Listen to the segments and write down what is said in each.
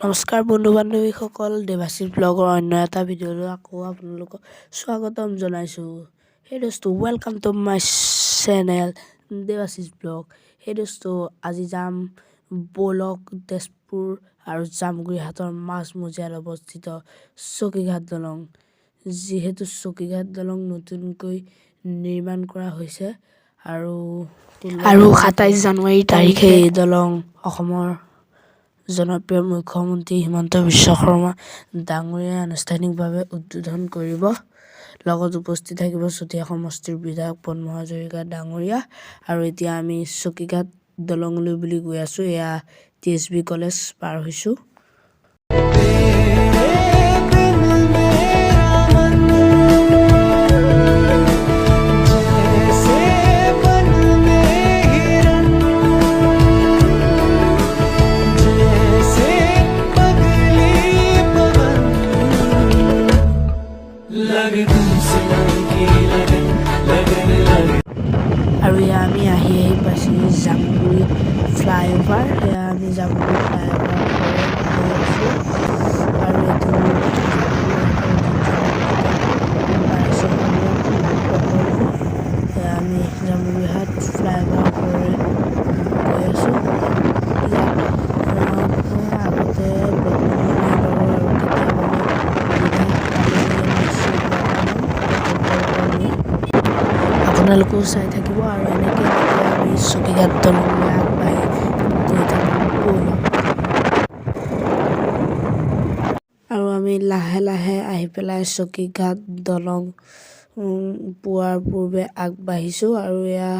নমস্কাৰ বন্ধু বান্ধৱীসকল, দেৱাশীষ ব্লগৰ অন্য এটা ভিডিঅ'লৈ আকৌ আপোনালোকক স্বাগতম জনাইছোঁ। সেই দোস্ত, welcome to my channel Debashish blog. সেই দোস্ত, আজি যাম ব'লক তেজপুৰ আৰু জামুগুৰিহাটৰ মাজমজিয়াত অৱস্থিত চকীঘাট দলং। যিহেতু চকীঘাট দলং নতুনকৈ নিৰ্মাণ কৰা হৈছে আৰু আৰু 27 জানুৱাৰী তাৰিখে তাৰিখে এই দলং অসমৰ জনপ্ৰিয় মুখ্যমন্ত্ৰী হিমন্ত বিশ্ব শৰ্মা ডাঙৰীয়াই আনুষ্ঠানিকভাৱে উদ্বোধন কৰিব। লগত উপস্থিত থাকিব চতিয়া সমষ্টিৰ বিধায়ক পদ্ম হাজৰিকা ডাঙৰীয়া। আৰু এতিয়া আমি চকীঘাট দলঙলৈ বুলি গৈ আছোঁ। এয়া টি এছ বি কলেজ পাৰ হৈছোঁ। तेरे बिन मेरा मन जैसे वन में हिरन, जैसे पगली पवन। लगे तुमसे मन की लगन, लगन लगन। আৰু এয়া আমি আহি আহি পাইছোঁ জামুগুৰি ফ্লাইঅভাৰ। এয়া আমি জামুগুৰি ফ্লাইঅভাৰ ওপৰেৰে গৈ আছোঁ আৰু এইটো জামুগুৰিহাটৰ বাৰেচহৰীয়া প্ৰকল্প। এয়া আমি জামুগুৰিহাট ফ্লাইঅভাৰ ওপৰেৰে গৈ আছোঁ। ইয়াত আগতে ব্লগ বনোৱা নাই বাৰু আৰু কেতিয়াবালৈ সুবিধা পালে নিশ্চয় ব্লগ বনাম প্ৰকল্পৰ ওপৰত নি। আপোনালোকেও চাই থাকিব আৰু এনেকৈ এনেকৈ আমি চকীঘাট দলঙলৈ আগবাঢ়ি গৈ থাকোঁ ব'লক। আৰু আমি লাহে লাহে আহি পেলাই চকীঘাট দলং পোৱাৰ পূৰ্বে আগবাঢ়িছোঁ। আৰু এয়া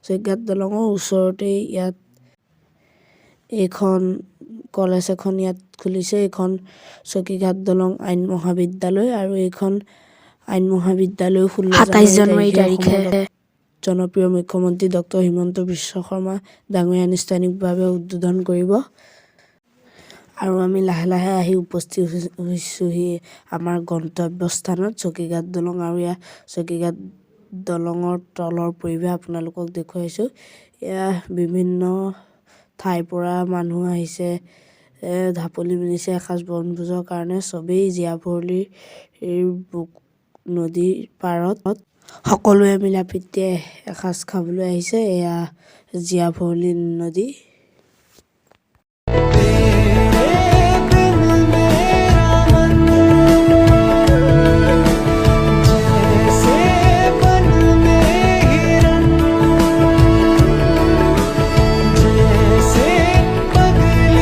চকীঘাট দলঙৰ ওচৰতেই ইয়াত এইখন কলেজ এখন ইয়াত খুলিছে। এইখন চকীঘাট দলং আইন মহাবিদ্যালয়। আৰু এইখন আইন মহাবিদ্যালয় 16 27 জানুৱাৰী জানুৱাৰী তাৰিখে তাৰিখে অসমৰ জনপ্ৰিয় মুখ্যমন্ত্ৰী ডক্টৰ হিমন্ত বিশ্ব শৰ্মা ডাঙৰীয়াই আনুষ্ঠানিকভাৱে উদ্বোধন কৰিব। আৰু আমি লাহে লাহে আহি উপস্থিত হৈছোঁহি আমাৰ গন্তব্যস্থানত, চকীঘাট দলং। আৰু ইয়াৰ চকীঘাট দলঙৰ তলৰ পৰিৱেশ আপোনালোকক দেখুৱাইছোঁ। এয়া বিভিন্ন ঠাইৰ পৰা মানুহ আহিছে, ঢাপলি মেলিছে এসাঁজ বনভোজৰ কাৰণে। চবেই জীয়া ভৰলীৰ নদীৰ পাৰত সকলোৱে মিলা প্ৰীতিৰে এসাঁজ খাবলৈ আহিছে। এয়া জীয়া ভৰলী নদী। तेरे बिन मेरा मन जैसे वन में हिरन, जैसे पगली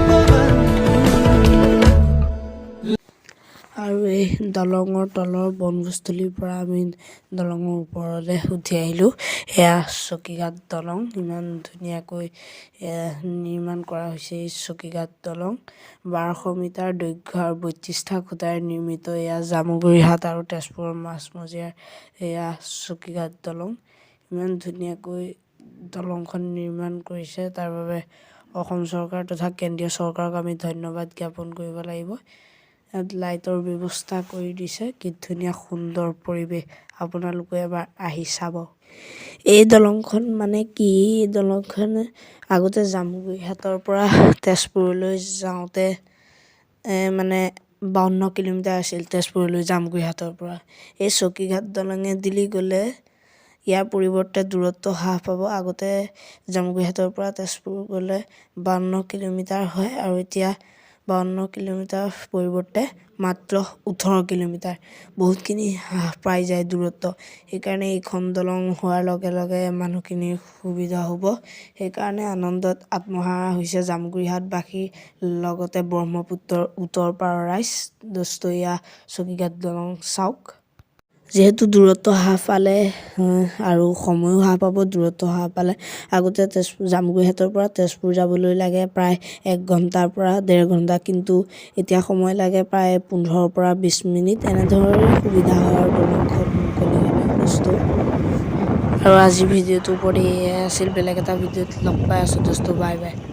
पवन। আৰু এই দলঙৰ তলৰ বনভোজস্থলীৰ পৰা আমি দলঙৰ ওপৰলৈ উঠি আহিলোঁ। এয়া চকীঘাট দলং। ইমান ধুনীয়াকৈ নিৰ্মাণ কৰা হৈছে এই চকীঘাট দলং। 1200 মিটাৰ দৈৰ্ঘ্য আৰু 32টা খুঁটাৰে নিৰ্মিত এয়া জামুগুৰিহাট আৰু তেজপুৰৰ মাজমজিয়াৰ এয়া চকীঘাট দলং। ইমান ধুনীয়াকৈ দলংখন নিৰ্মাণ কৰিছে, তাৰ বাবে অসম চৰকাৰ তথা কেন্দ্ৰীয় চৰকাৰক আমি ধন্যবাদ জ্ঞাপন কৰিব লাগিব। ইয়াত লাইটৰ ব্যৱস্থা কৰি দিছে। কি ধুনীয়া সুন্দৰ পৰিৱেশ, আপোনালোকে এবাৰ আহি চাব। এই দলংখন মানে কি, এই দলংখন আগতে জামুগুৰিহাটৰ পৰা তেজপুৰলৈ যাওঁতে মানে 52 কিলোমিটাৰ আছিল তেজপুৰলৈ জামুগুৰিহাটৰ পৰা। এই চকীঘাট দলঙে দিলি গ'লে ইয়াৰ পৰিৱৰ্তে দূৰত্ব হ্ৰাস পাব। আগতে জামুগুৰিহাটৰ পৰা তেজপুৰ গ'লে 52 কিলোমিটাৰ হয় আৰু এতিয়া 52 কিলোমিটাৰ পৰিৱৰ্তে মাত্ৰ 18 কিলোমিটাৰ। বহুতখিনি হ্ৰাস পাই যায় দূৰত্ব। সেইকাৰণে এইখন দলং হোৱাৰ লগে লগে মানুহখিনিৰ সুবিধা হ'ব। সেইকাৰণে আনন্দত আত্মহাৰা হৈছে জামুগুৰিহাটবাসীৰ লগতে ব্ৰহ্মপুত্ৰৰ উত্তৰ পাৰৰ ৰাইজ। দোস্ত, এয়া চকীঘাট দলং চাওক। যিহেতু দূৰত্ব হ্ৰাস পালে আৰু সময়ো হ্ৰাস পাব। দূৰত্ব হ্ৰাস পালে আগতে তেজপুৰ জামুগুৰিহাটৰ পৰা তেজপুৰ যাবলৈ লাগে প্ৰায় এক ঘণ্টাৰ পৰা ডেৰ ঘণ্টা, কিন্তু এতিয়া সময় লাগে প্ৰায় 15ৰ পৰা 20 মিনিট। এনেধৰণে সুবিধা হয় আৰু দলংখন মুকলি হ'লে দোস্ত। আৰু আজিৰ ভিডিঅ'টোৰ ওপৰত এয়াই আছিল। বেলেগ এটা ভিডিঅ'ত লগ পাই আছোঁ দোস্ত। Bye bye.